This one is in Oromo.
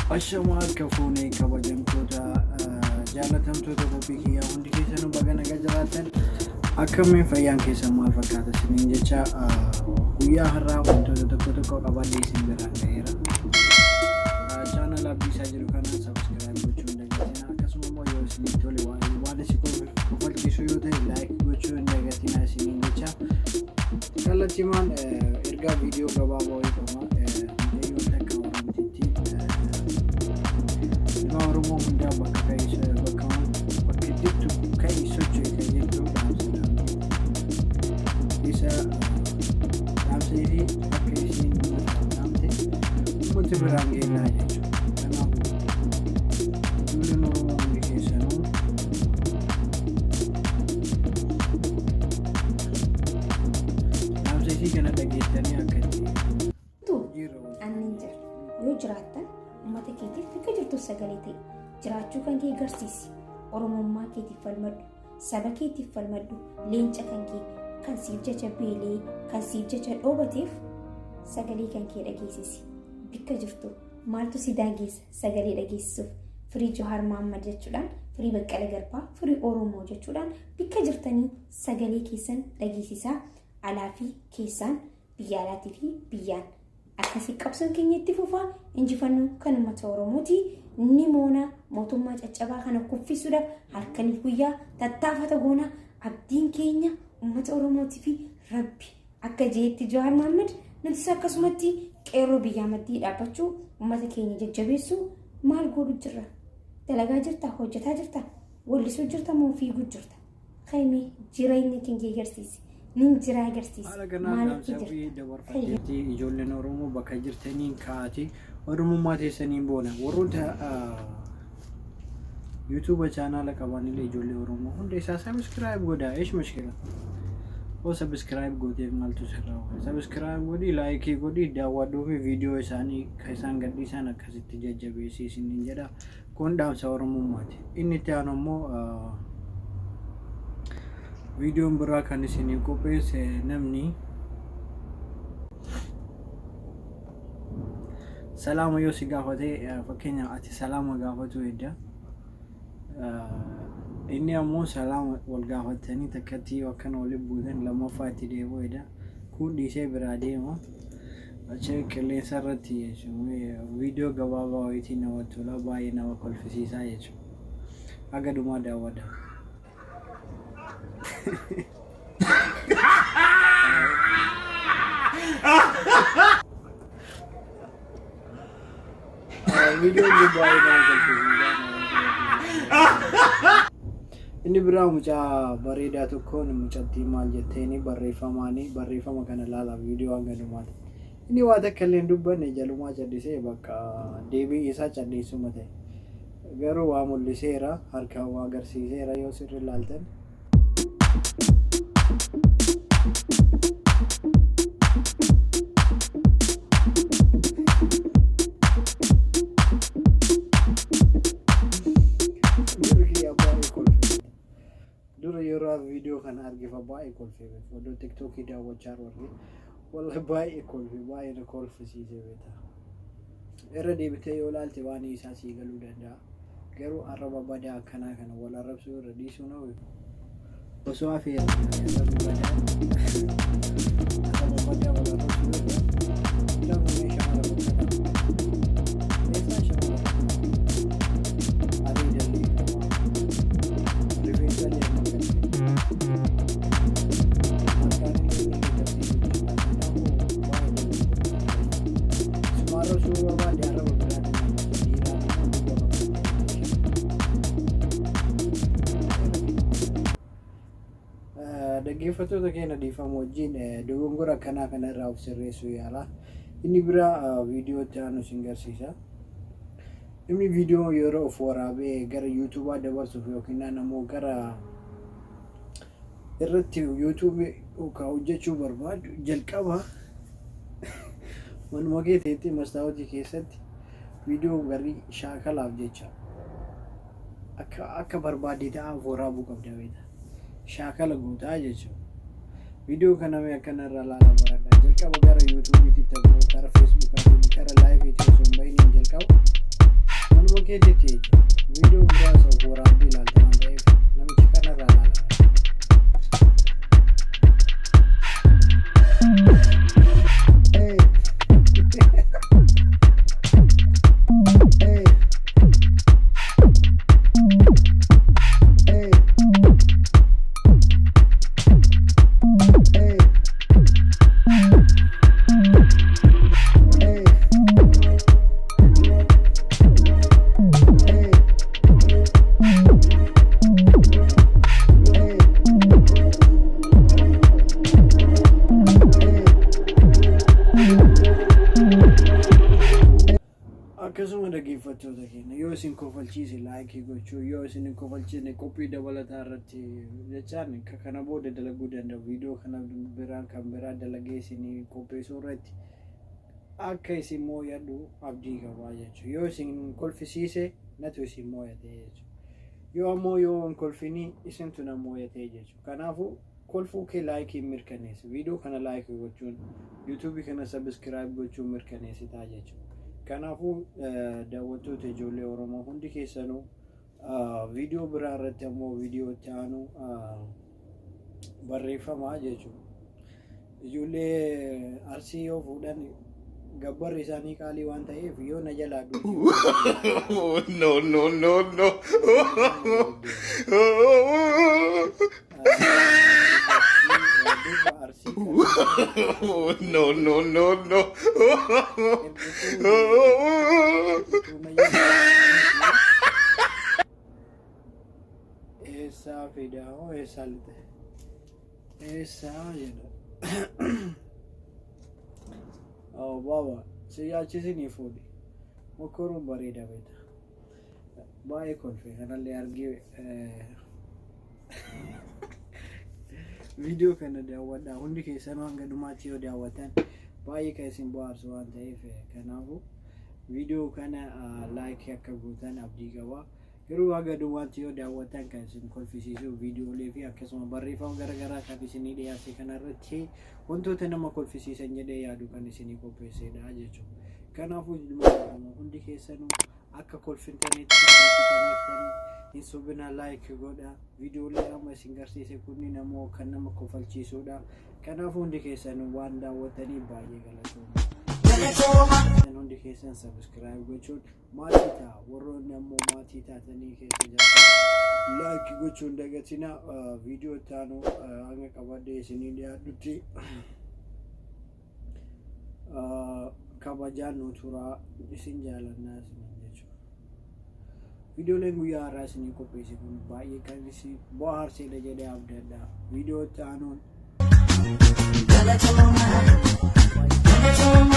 Ashama harka fuunee, kabajamtoota, jaalatamtoota qophii kiyyaa, hundi keessanuu baga nagaa jiraattan. Akkamiin fayyaan keessan maal fakkaata isiniin jecha, guyyaa har'aa wantoota tokko tokko qabadhee isin biraan ga'eera. Channel Abdiisaa jiru kana subscribe gochuu hin dagatinaa. Akkasuma immoo yoo isinitti tole, waan isin kofalchiisu yoo ta'e, like gochuu hin dagatinaa isiniin jecha. Kallattiimaan ergaa viidiyoo gabaabaa wayii qaba. Mucayyoo takka Oromtitti ilma Oromoo hundaa bakka ka'e, bakka bakka jirtu ka'e socho'e kan jettu dhaamsa dhaamti. Isa dhaamsa isii akka isiin uummataaf dhaamte uummata biraan geennaa jechuudha. Kanaafuu ijoolleen Oromoo hundi keessanuu dhaamsa isii kana dhageessanii akka itti hojiirra oolchu. Annin jira. Yoo jiraattan uummata keetiif bakka jirtu sagalee ta'e. Jiraachuu kan kee agarsiisi. Oromummaa keetiif falmadhu. Saba keetiif falmadhu. Leenca kan kee kan siif jecha beelee, kan siif jecha dhoobateef sagalee kan kee dhageessisi. Bikka jirtu maaltu si daangeessa sagalee dhageessisuuf? Free Johaar Mahammad jechuudhaan, free Baqqala Garbaa, free Oromoo jechuudhaan bikka jirtanii sagalee keessan dhageessisaa, alaa fi keessaan, biyya alaatii fi biyyaan. Akkasii qabsoon keenya itti fufaa. Injifannoo kan uummata Oromooti. Ni moona. Mootummaa caccabaa kana kuffisuudhaaf halkaniif guyyaa tattaafata goona. Abdiin keenya uummata Oromootii fi Rabbi. Akka jeetti Jawaar Mohaammed, nutis akkasumatti qeerroo biyyaa maddii dhaabbachuu, uummata keenya jajjabeessuu. Maal godhu jirra? Dalagaa jirta? Hojjetaa jirta? Wallisuu jirta moo fiiguu jirta? Kaymee jireenya keenya agarsiisi. Nin jira agarsiisi. Haala kanaan Maalitti dhaamsa ofii jirta? dabarfateetti. Ijoolleen Oromoo bakka jirtaniin ka'aati Oromummaa teessaniin boona. Warroota YouTube channel qabanillee, ijoollee Oromoo hunda isaa subscribe godhaa. Eesh mushkila? Oo, subscribe gooteef maaltu sirraa waan? Subscribe godhii, like godhii, daawwadhuu fi viidiyoo isaanii kan isaan gadhiisan akkasitti jajjabeessii isiniin jedha. Kun dhaamsa Oromummaati. Inni itti aanu immoo viidiyoon biraa kan isinii qopheesse, namni salaama yoo si gaafate, fakkeenya ati salaama gaafatu edda, inni ammoo salaama wal gaafatanii takkatti yoo akkana waliin buutan, lammaffaa itti deebi'u edda, kun dhiisee biraa deema. Achi qilleensa irratti jechuun viidiyoo gabaabaa wayiitiin namatti tola, baay'ee nama kolfisiisaa jechuudha. Haga dhumaa daawwadha. Viidiyoon kun baay'ee nama kolfisiisaa. Inni biraa mucaa bareedaa tokkoon mucattii maal jetteeni barreeffamaani, barreeffama kana ilaala viidiyoo hanga dhumaati. Inni waa takka illee hin dubbanne, jalumaa callisee, bakka deebii isaa calleessuma ta'e. Garuu waa mul'iseera, harkaan waa agarsiiseera yoo sirri ilaaltan. Dura kiyya baay'ee kolfe. Dura yeroo viidiyoo kana argefa baay'ee kolfe beeku. Odoo TikTokii daawwachaa jiru arge. Wallahi baay'ee kolfe, baay'ee na kolfisiise beekta. Irra deebitee yoo ilaalte waan isaa sii galuu danda'a. Garuu arraba badaa akkanaa kana wal arrabsuu irra dhiisuu na osoo hafeera. Arraba badaa wal arrabsuu irra namni mee shamara fakkaata. Eessaa shamara fakkaata? Areeda illee qaba. Rifeensa illee amma galche. Harkaan illee inni agarsiisuu jira. Kanaafuu baay'ee dogoggora. Suma arrabsuu barbaade arraba biraatiin arrabsa. Dhiiraan ammoo dhuga fakkaata. Dhaggeeffattoota keenya, dhiifama wajjin, dogongora akkanaa kana irraa of sirreessuu yaala. Inni biraa viidiyoo itti aanu isin garsiisa. Inni viidiyoo yeroo of waraabee gara YouTubeaa dabarsuuf yookiin ammoo gara irratti YouTubeii hojjechuu barbaadu, jalqaba manuma kee teettee mastaawotii keessatti viidiyoo garii shaakalaaf jecha akka barbaadde ta'aa of waraabuu qabda beekta. Shaakala gootaa jechuudha. Viidiyoo kana mee akkana irraa ilaalaa baradha. Jalqaba gara YouTubeiitti ta'uu, gara Facebookaatiin, gara liveiitti osoo hin bahiniin jalqaba. Ofuma keetiiti jechuudha. Viidiyoo muraasa of waraabdee ilaalta waan ta'eef namicha kanarraa ilaalama. Hey. Hey. Hey. Hey. Hey. Hey. Hey. Hey. Akkasuma dhaggeeffattoota keenya, yoo isin kofalchiise like gochuu, yoo isin hin kofalchiisne qophii dabalataa irratti jechaan kana booda dalaguu danda'u, viidiyoo kana biraan kan biraa dalagee isin qopheessuu irratti akka isin mooyadhu abdii qabaa jechuudha. Yoo isin kolfisiise natu isin mooyate jechuudha. Yoo ammoo yoo hin kolfinii isintu na mooyate jechuudha. Kanaafuu kolfuu kee like mirkaneessi. Viidiyoo kana like gochuun, yuutuubii kana subscribe gochuun mirkaneessitaa jechuudha. Kanaafuu daawwattoota ijoollee Oromoo hundi keessanuu, viidiyoo biraa irratti ammoo viidiyoo itti aanu barreeffamaa jechuudha. Ijoollee Arsii yoo fuudhan gabbarri isaanii qaalii waan ta'eef yoo na jalaa duuti. No, no, no, no. Durba Arsii kan No, no, no, no. ergituu na jalaa eessaa fidaa hoo, eessaa lixe, eessaa jedha. Oh, baba, si yaachisinii fuudhi. Mokkoruun bareeda beeta. Baay'ee kolfe kanallee argee. Viidiyoo kana daawwadhaa hundi keessanuu, hanga dhumaatti yoo daawwatan baay'ee kan isin bohaarsu waan ta'eef, kanaafuu viidiyoo kana like akka gootan abdii qaba. Garuu haga dhumaatti yoo daawwatan kan isin kolfisiisu viidiyoolee fi akkasuma barreeffama garaagaraa kan isinii dhiyaase kanarratti wantoota nama kolfisiisan jedhee yaadu kan isinii qopheessedha jechuudha. Kanaafuu ilmaan Oromoo hundi keessanuu akka kolfintanitti kolfitaniiftanii hin sobinaa, like godha. Viidiyoolee amma isin garsiise kunniin ammoo kan nama kofalchiisudha. Kanaafuu hundi keessanuu waan daawwatanii baay'ee galatooma. Hundi keessan subscribe gochuun maatii ta'a. Warroonni ammoo maatii taatanii keessa jirtan like gochuun dagatina. Viidiyoo itti aanu hanga qabadhee isinii dhiyaadhutti kabajaan nu turaa, isin jaalannaa isiniin jechuudha. Viidiyooleen guyyaa har'aa isinii qopheesse kun baay'ee kan isin bohaarsedha jedhee abdadha. Viidiyoo itti aanuun. Galatoomaa. Galatoomaa.